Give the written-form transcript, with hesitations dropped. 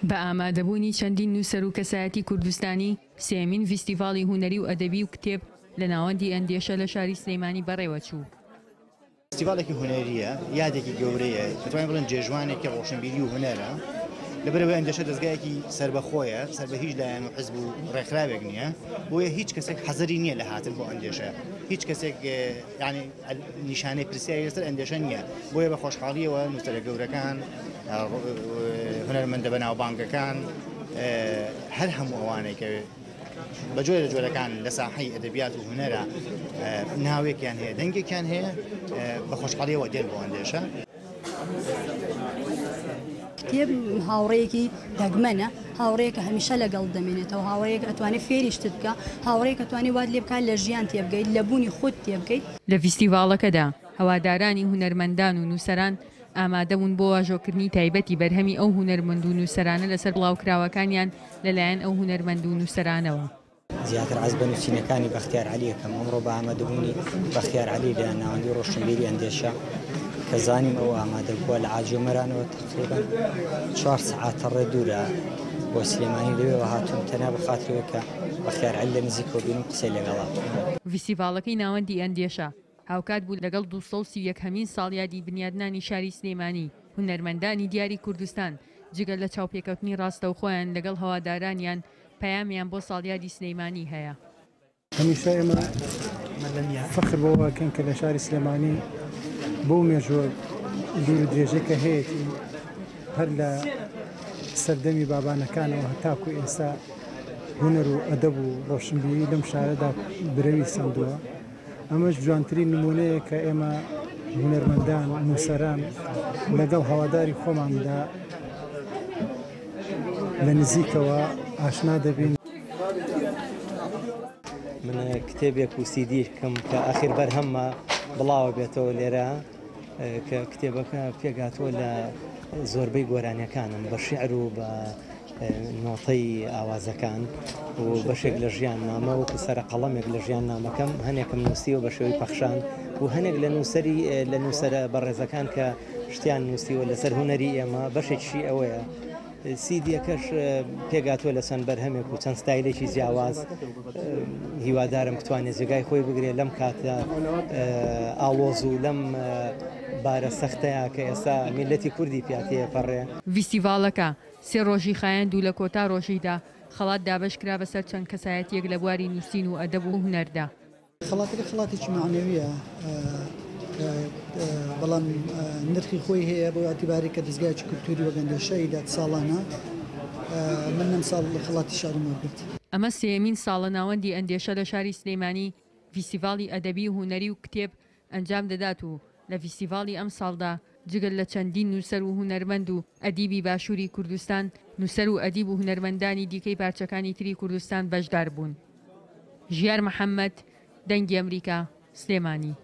بە ئامادەبوونی چەندین نووسەر و کەسایەتی کوردستانی، سێیەمین ڤیستیڤاڵی هونەری و ئەدەبی و کتێب لە ناوەندی ئەندێشە لە شاری سلێمانی بەڕێوەچوو. فستیڤاڵێکی هونەرییە، یادێکی گەورەیە، دەتوانین بڵێین جێژوانێکی ڕۆشنبیری و هونەرە، لەبەرئەوەی ئەندێشە دەزگایەکی سەربەخۆیە، سەر بە هیچ لایەن و حزب و ڕێکخراوێک نییە، بۆیە هیچ کەسێک حەزەری نییە لە هاتن بۆ ئەندێشە، هیچ کەسێک یانی نیشانەی پرسیاری لەسەر ئەندێشە نییە، بۆیە بە خۆشحاڵییەوە نووسەرە گەورەکان، هونەرمەندە بەناوبانگەکان، هەر هەموو ئەوانەی کە بە جۆرە لە جۆرەکان لە ساحەی ئەدەبیات و هونەرە ناوێکیان هەیە، دەنگێکیان هەیە، بە خۆشحاڵیەوە دێن بۆ ئەندێشە. کتێب هاوڕێیەکی دەگمەنە، هاوڕێیەکە هەمیشە لەگەڵت دەمێنێتەوە، هاوڕێیەکە ئەتوانێت فێری شتت بکا، هاوڕێیەکە ئەتوانێت وات لێ بکات لە ژیان تێبگەیت، لە بوونی خۆت تێبگەیت. لە ڤیستیڤاڵەکەدا هەوادارانی هونەرمەندان و نووسەران ئامادەبوون بۆ واژۆکردنی تایبەتی بەرهەمی ئەو هونەرمەند و نووسەرانە لەسەر بڵاوکراوەکانیان لەلایەن ئەو هونەرمەند و نووسەرانەوە. زیاتر عەز بە نووسینەکانی بەختیار عەلی ئەکەم، ئەمڕۆ بە ئامادەبوونی بەختیار عەلی لە ناوەندی ڕۆشنبیری ئەندێشە کە زانیم ئەو ئامادە بووە لە عاجۆمەرانەوە تەقریبەن چوار سەعاتە ڕێ دوورە بۆ سلێمانی لەوێوە هاتووم تەنها بە خاتری ئەوەی کە بەختیار عەلی لە نزیکەوە بینم قسەی لەگەڵا بکەم. ڤیستیڤاڵەکەی ناوەندی ئەندێشە هاوکات بوو لەگەڵ 231 هەمین ساڵیادی بنیادنانی شاری سلێمانی، هونەرمەندانی دیاری کوردستان جگە لە چاوپێکەوتنی ڕاستەوخۆیان لەگەڵ هەوادارانیان پەیامیان بۆ ساڵیادی سلێمانی هەیە. هەمیشە ئێمە فەخر بەوە ئەکەین کە لە شاری سلێمانی بەو مێژووە دوور و درێژەی کە هەیەتی هەر لە سەردەمی بابانەکانەوە هەتاکو ئێستا هونەر و ئەدەب و ڕۆشنبیری لەم شارەدا برەوی سەندووە. ئەمەش جوانترین نموونەیە کە ئێمە هونەرمەندان، نووسەران لەگەڵ هەواداری خۆماندا لە نزیکەوە ئاشنا دەبین. من کتێبێک و سیدیکم کە ئاخیر بەرهەممە بڵاوە بێتەوە لێرە کە کتێبەکە پێکهاتووە لە زۆربەی گۆرانیەکانم بە شیعر و بە نۆتەی ئاوازەکان و بەشێک لە ژیان نامە وەکو سەرە قەڵەمێک لە ژیان نامەکەم هەنێکم نووسیوە بە شێوەی پەخشان و هەنێک لە نووسەری لە نووسەرە بەڕێزەکان کە شتیان نووسیوە لەسەر هونەری ئێمە بەشێکیشی ئەوەیە سیدیەکەش پێکهاتووە لە چەند بەرهەمێک و چەند ستایلێکی جیاواز هیوادارم بتوانێت جێگای خۆی بگرێت لەم کاتە ئاڵۆز و لەم بارە سەختەیە کە ئێستا میلەتی کوردی پیا تێپەڕێ. ڤیستیڤاڵەکە سێ ڕۆژی خایاند و لە کۆتا ڕۆژیدا خەڵات دابەشکرا بەسەر چەند کەسایەتییەک لە بواری نووسین و ئەدەب و هونەردا. خەڵاتەکە خەڵاتێکی مەعنەویە بەڵام نرخی خۆی هەیە بۆ ئیعتیباری کە دەزگایەکی کولتووری وەک ئەندێشە ئەیدات ساڵانە من ئەمساڵ خەڵاتی شیعرم وەرگرت. ئەمە سێیەمین ساڵە ناوەندی ئەندێشە لە شاری سلێمانی ڤیستیڤاڵی ئەدەبی و هونەری و کتێب ئەنجام دەدات و لە ڤیستیڤاڵی ئەمساڵدا جگە لە چەندین نووسەر و هونەرمەند و ئەدیبی باشووری کوردستان، نووسەر و ئەدیب و هونەرمەندانی دیکەی پارچەکانی تری کوردستان بەشدار بوون. ژیار محەمەد، دەنگی ئەمریکا، سلێمانی.